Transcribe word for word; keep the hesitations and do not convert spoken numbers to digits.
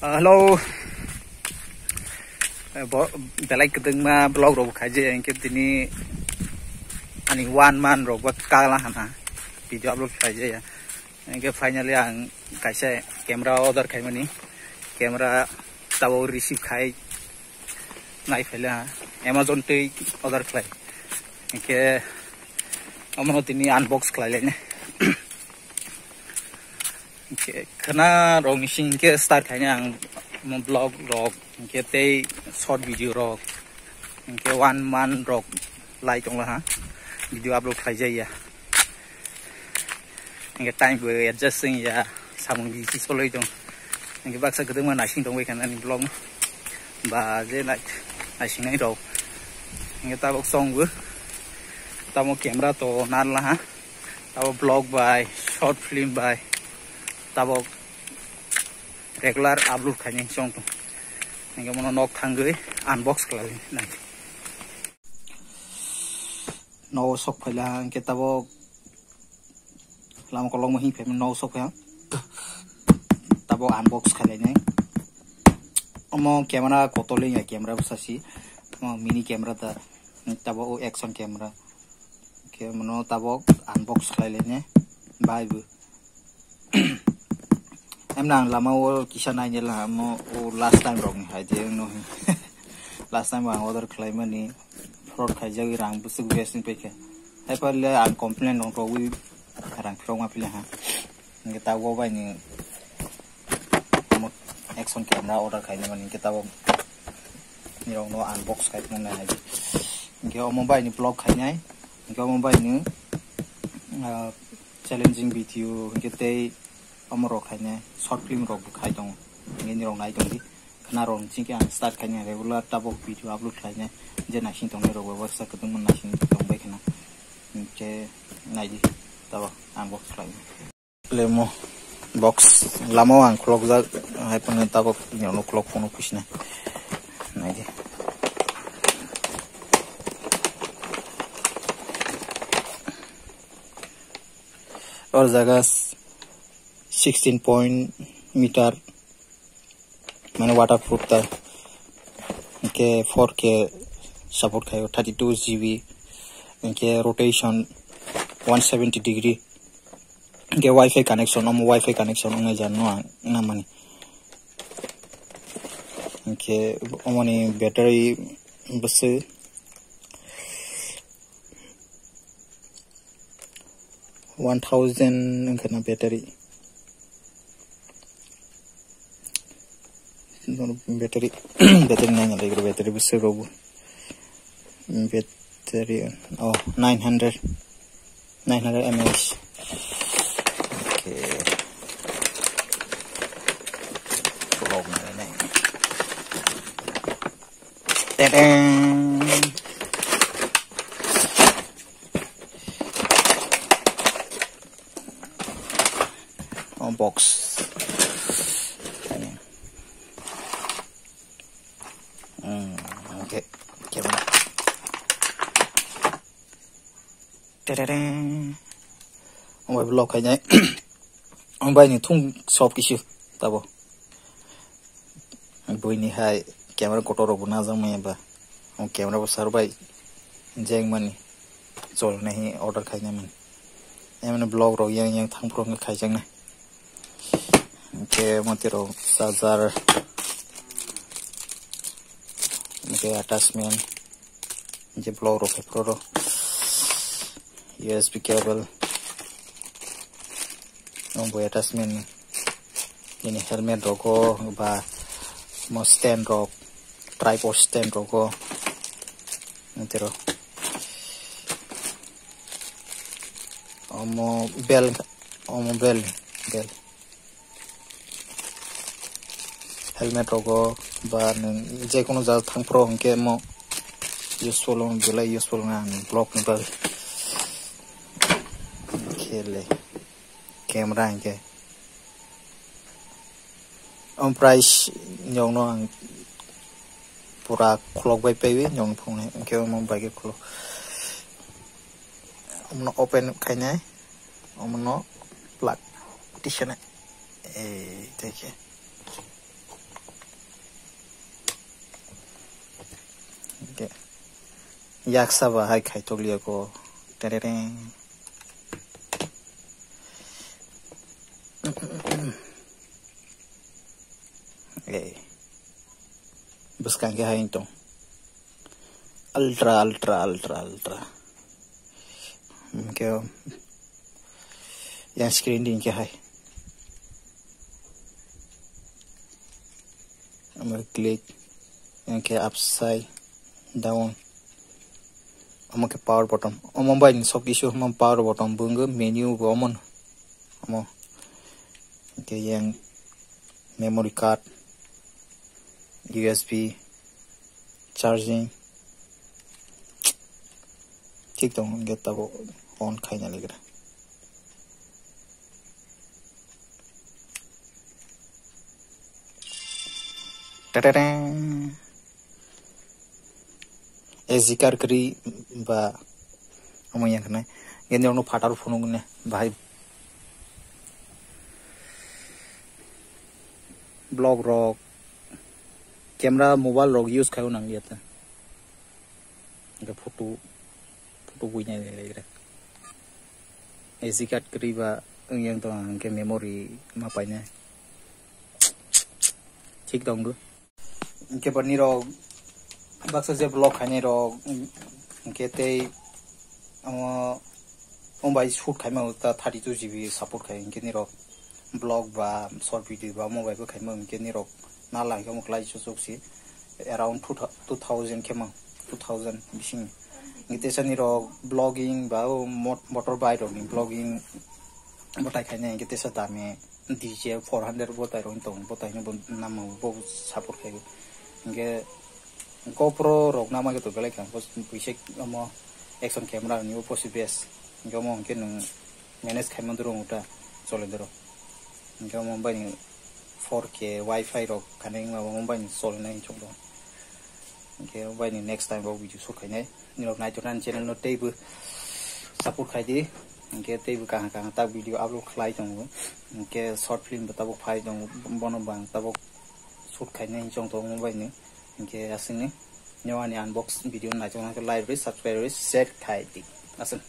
Uh, hello. Eh, bo-, belai kwdwngma vlog rok khai je, hinkhe tini ani one month rok bo kala hana video upload khai je ya. Hinkhe finally ang kaisa camera order khaimani, camera tabok receive khai nai phaila ha, Amazon twi order khlai. Hinkhe omono tini unbox khlai laine. Hinkhe khwna rok ni sing hinkhe start khaina ang mo vlog rok, hinkhe tei short video rok, hinkhe one month rok lai tongla ha, video upload khlai jaya. Hinkhe time bo adjust wng ya, samung bisi soloi tong. Hinkhe baksa kwdwngma naising tongbai kha ani vlog no. Ba je nai-, naisingnai rok. Hinkhe tabok chwng bo. Tamo camera to narla ha. Tabok vlog bai, short film bai. Tabok regular upload khaini chwng tong. Hinkhe mono nok thangwi unbox khlai nai. Nogo sok phaila ha, hinkhe tabok lama kolokma hing phaima nogo sok phaiha. Tabok unbox khlai nai. Omo camera kotol ya, camera bwsa si. Omo mini camera ta. Tabok o action camera. Hinkhe mono tabok unbox khlai laine. Bai bo. Emna ang lama o kisa nainela mo o last time rok ni hai je no. Last time ang order khlai mani fraud khaijagwi rang bwswk waste wng paikha. Hai pale ang complain rok rogwi rang phirok ma pila ha. Hinkhe tabok bai ni mo action camera order khaina mani hinkhe tabok nirok no unbox khai phunuknai hai. Hinkhe omo bai ni vlog khainai. Hinkhe omo bai ni, ah, challenging video hinkhe tei omo rok khainai short film rok bo khai tongo. Hinkhe nirok nai tongdi. Khwna rok ni singkhe ang start khainai regular tabok video upload khlainai. Je naising tongnai rok bo baksa kwdwngma naising tongbai khwna. Hinkhe naidi tabok unbox khlainai. Lemo box lama o ang khulokjak, hai phano tabok nirok no khulok phano khusinai. Naidi. O jaga sixteen point meter, mane waterproof ta. Hinkhe four K support khaio, thirty-two G B. Hinkhe rotation one seventy degree. Hinkhe Wi-Fi connection, omo Wi-Fi connection wngnai jar no ang nangmani. Hinkhe omoni battery bwswk one thousand wngkha na battery. Battery, battery nine hundred, battery bwswk rok bo. Battery, oh, nine hundred, nine hundred M A H. Okay. Vlog na nai. Tadang! Oh, box. Hmm, okay. Camera. Tadadang. Omo bai vlog khainai. Omo bai ni thung sob kisu tabo. Buini hai camera kotor rok bo najak maya ba. Omo camera bo sar bai jeng mani. Chol nahi order khainai mani. Emani vlog rok yang yang thang phuru khaijak nai. Hinkhe motwi rok charger. Hinkhe attachment. Hinkhe vlog rok khe pro rok. U S B cable. Omo bo attachment ni. Nini helmet rogo ba mo stand rok, tripod stand rogo. Antero. Omo bel, omo bel, bel. Helmet rogo ba nwng jekono jaga thang phuru hinkhe mo useful wng, belai useful wng ang vlog ni bagwi. Khele camera hinkhe. Omo price nokno ang pura khulok bai paiwi nokni phunuknai, hinkhe omo bai khe khulok. Omono open khainai, omono plug tisanai. Ei, tei khe. Yaksa ba hai khai tokliya ko. Terereng. Eh. Bwskang khe hai tong. Ultra, ultra, ultra, ultra. Hwnkhe yang screen din khe hai. Amar click, yang khe upside down. Omo khe power button. Omo bai ni sok issue hwnma power button bwngwi menu bo omo no. Omo. Hwnkhe yang memory card, U S B, charging. Thik tongo, hwnkhe tabuk on khaina ligra. Terereng. S D card kwrwi ba omo yang khnai. Hwnkhe norokno phataro phunuknai bahai. Vlog rok, camera, mobile rok use khaio nang liya ta. Hwnkhe photo, photo buinai ligra. S D card kwrwi ba wng yang tong ang hwnkhe memory ma painai. Thik tongo. Hwnkhe bo nirok baksa je vlog khainai rok, hwnkhe tei omo, omo bai shoot khaima ta thirty two G B support khai, hwnkhe nirok vlog ba short video ba omo bai bo khaima, hwnkhe nirok na lang khe omo klai chukchuk si around two thou-, two thousand khe mang, two thousand bising. Hwnkhe teisa nirok vlogging ba o mot-, motor bike rok ni vlogging bwtai khainai, hwnkhe teisa dami D J four hundred bwtai rok tong, bwtai no bo namo bo support khai. Hwnkhe GoPro rok nama khe to belai kha, bo puisa omo action camera ni bo posi best. Hwnkhe omo hwnkhe nwng manage khaima duro wngta chole duro. Hwnkhe omo bai ni four K Wi-Fi rok khanai wngma bo omo bai ni chole nai chong do. Hwnkhe omo bai ni next time bo video shoot khainai. Nirok naitok nani channel no teibo support khai di. Hwnkhe teibo kaham kaham ta video upload khlai tongo. Hwnkhe short film bo tabuk phai tongo, bono bo ang tabuk shoot khainai chong tongo mobile ni. Hwnkhe aswkni nini ani unbox video naitok nai khe like rwi, subscribe rwi, share khai di. Aswk.